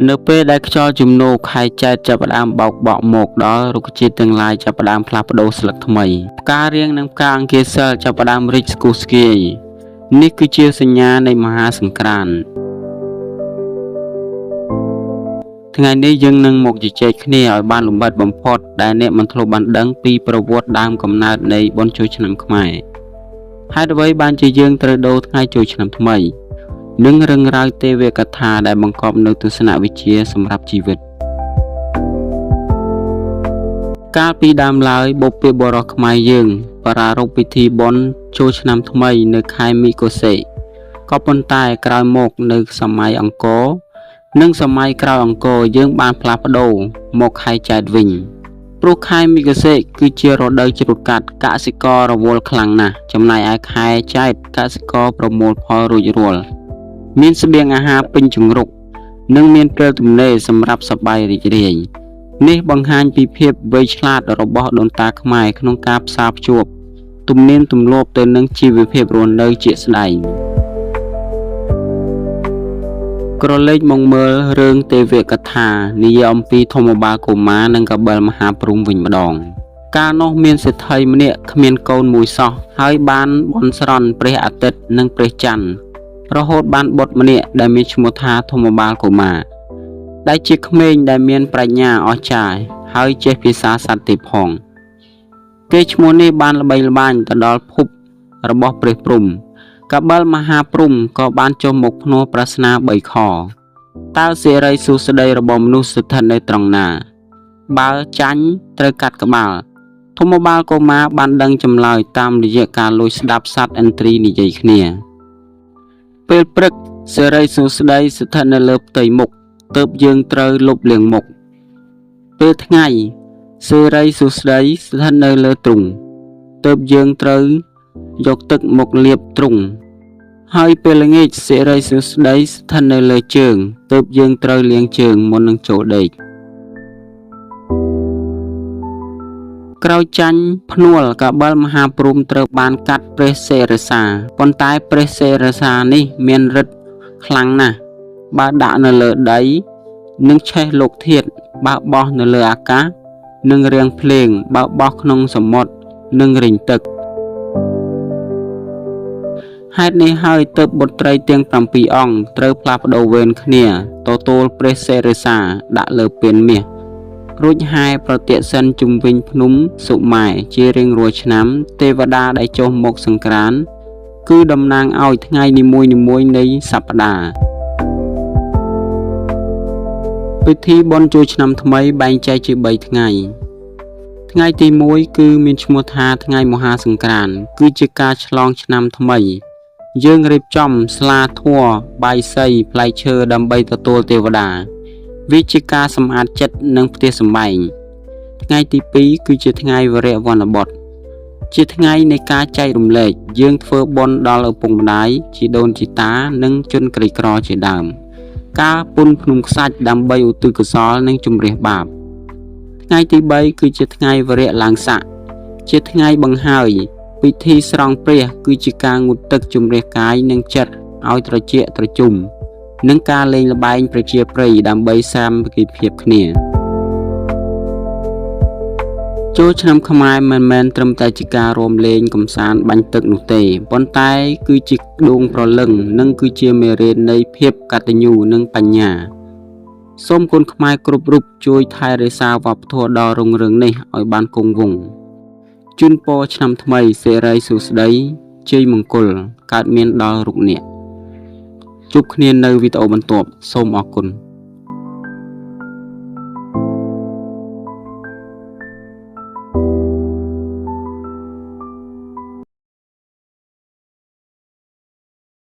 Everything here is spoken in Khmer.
នៅពេលដែលខ្យល់ជំនោរខែចែត្រចាប់ផ្ដើមបោកបក់មកដល់រុក្ខជាតិទាំងឡាយចាប់ផ្ដើមផ្លាស់ប្ដូរស្លឹកថ្មីផ្ការៀងនិងផ្កាអង្គាសីលចាប់ផ្ដើមរីកស្គុះស្គាយនេះគឺជាសញ្ញានៃមហាសង្ក្រាន្តថ្ងៃនេះយើងនឹងមកជជែកគ្នាឲ្យបានលម្អិតបំផុតដែលអ្នកមិនធ្លាប់បានដឹងពីប្រវត្តិដើមកំណើតនៃបុណ្យចូលឆ្នាំខ្មែរហេតុអ្វីបានជាយើងត្រូវដូរថ្ងៃចូលឆ្នាំថ្មី និងរឿងរ៉ាវទេវកថាដែលបង្កប់នូវទស្សនវិជ្ជាសម្រាប់ជីវិតកាលពីដើមឡើយបុព្វបុរសខ្មែរយើងប្រារព្ធពិធីបុណ្យចូលឆ្នាំថ្មីនៅខែមិគសិក៏ប៉ុន្តែក្រោយមកនៅសម័យអង្គរនិងសម័យក្រោយអង្គរយើងបានផ្លាស់ប្ដូរមកខែចែត្រវិញព្រោះខែមិគសិគឺជារដូវច្រូតកាត់កសិកររវល់ខ្លាំងណាស់ចំណែកឯខែចែត្រកសិករប្រមូលផលរួចរាល់មានស្បៀងអាហារពេញជង្រុកនិងមានពេលទំនេរសម្រាប់សប្បាយរីករាយនេះបង្ហាញពីភាពវៃឆ្លាតរបស់ដូនតាខ្មែរក្នុងការផ្សារភ្ជាប់ទំនៀមទម្លាប់ទៅនឹងជីវភាពរស់នៅជាក់ស្ដែងក្រឡេកមកមើលរឿងទេវកថានិយាយអំពីធម្មបាលកុមារនិងកបិលមហាព្រហ្មវិញម្ដងកាលនោះមានសេដ្ឋីម្នាក់គ្មានកូនមួយសោះហើយបានបន់ស្រន់ព្រះអាទិត្យនិងព្រះច័ន្ទរហូតបានបុត្រម្នាក់ដែលមានឈ្មោះថាធម្មបាលកុមារដែលជាក្មេងដែលមានប្រាជ្ញាអស្ចារ្យហើយចេះភាសាសត្វទេពផងគេឈ្មោះនេះបានល្បីល្បាញទៅដល់ភពរបស់ព្រះព្រហ្មកបិលមហាព្រហ្មក៏បានចុះមកភ្នាល់ប្រស្នា3ខតើសិរីសួស្តីរបស់មនុស្សស្ថិតនៅត្រង់ណាបើចាញ់ត្រូវកាត់ក្បាលធម្មបាលកុមារបានដឹងចម្លើយតាមរយៈការលួចស្ដាប់សត្វឥន្ទ្រីនិយាយគ្នាពេលព្រឹកសិរីសួស្តីស្ថិតនៅលើផ្ទៃមុខទើបយើងត្រូវលុបលាងមុខពេលថ្ងៃសិរីសួស្តីស្ថិតនៅលើទ្រុងទើបយើងត្រូវយកទឹកមកលាបទ្រុងហើយពេលល្ងាចសិរីសួស្តីស្ថិតនៅលើជើងទើបយើងត្រូវលាងជើងមុននឹងចូលដេកក្រោយចាញ់ភ្នួលកបិលមហាព្រហ្មត្រូវបានកាត់ព្រះសិរសាប៉ុន្តែព្រះសិរសានេះមានឫទ្ធិខ្លាំងណាស់បើដាក់នៅលើដីនឹងឆេះលោកធាតុបើបោះនៅលើអាកាសនឹងរាំងភ្លេងបើបោះក្នុងសមុទ្រនឹងរិញទឹកហេតុនេះហើយទើបបុត្រីទាំង7អង្គត្រូវផ្លាស់ប្ដូរវេនគ្នាទទួលព្រះសិរសាដាក់លើពានមាសរួចហែប្រតិសិនជុំវិញភ្នំសុម៉ែជារៀងរាល់ឆ្នាំទេវតាដែលចុះមកសង្ក្រាន្តគឺតំណាងឲ្យថ្ងៃនីមួយៗនៃសប្តាហ៍ពិធីបុណ្យចូលឆ្នាំថ្មីបែងចែកជា3ថ្ងៃថ្ងៃទី1គឺមានឈ្មោះថាថ្ងៃមហាសង្ក្រាន្តគឺជាការឆ្លងឆ្នាំថ្មីយើងរៀបចំស្លាធម៌បាយសីផ្លែឈើដើម្បីទទួលទេវតាវាជាការសម្អាតចិត្តនិងផ្ទះសម្បែងថ្ងៃទី2គឺជាថ្ងៃវរៈវណ្ណបុត្រជាថ្ងៃនៃការចែករំលែកយើងធ្វើបុណ្យដល់ឪពុកម្ដាយជីដូនជីតានិងជនក្រីក្រជាដើមការពន់ភ្នំខ្សាច់ដើម្បីឧទ្ទិសកុសលនិងជម្រះបាបថ្ងៃទី3គឺជាថ្ងៃវរៈឡើងស័កជាថ្ងៃបង្ហើយពិធីស្រង់ព្រះគឺជាការងូតទឹកជម្រះកាយនិងចិត្តឲ្យត្រជាក់ត្រជុំនិងការលេងល្បែងប្រជាប្រិយដើម្បីសាមគ្គីភាពគ្នាចូលឆ្នាំខ្មែរមិនមែនត្រឹមតែជាការរួមលេងកម្សាន្តបាញ់ទឹកនោះទេប៉ុន្តែគឺជាដួងព្រលឹងនិងគឺជាមេរៀននៃភាពកតញ្ញូនិងបញ្ញាសូមកូនខ្មែរគ្រប់រូបជួយថែរក្សាវប្បធម៌ដ៏រុងរឿងនេះឲ្យបានគង់វង្សជូនពរឆ្នាំថ្មីសិរីសួស្តីជ័យមង្គលកើតមានដល់រូបអ្នកជួបគ្នានៅវីដេអូបន្ទាប់សូមអរគុណ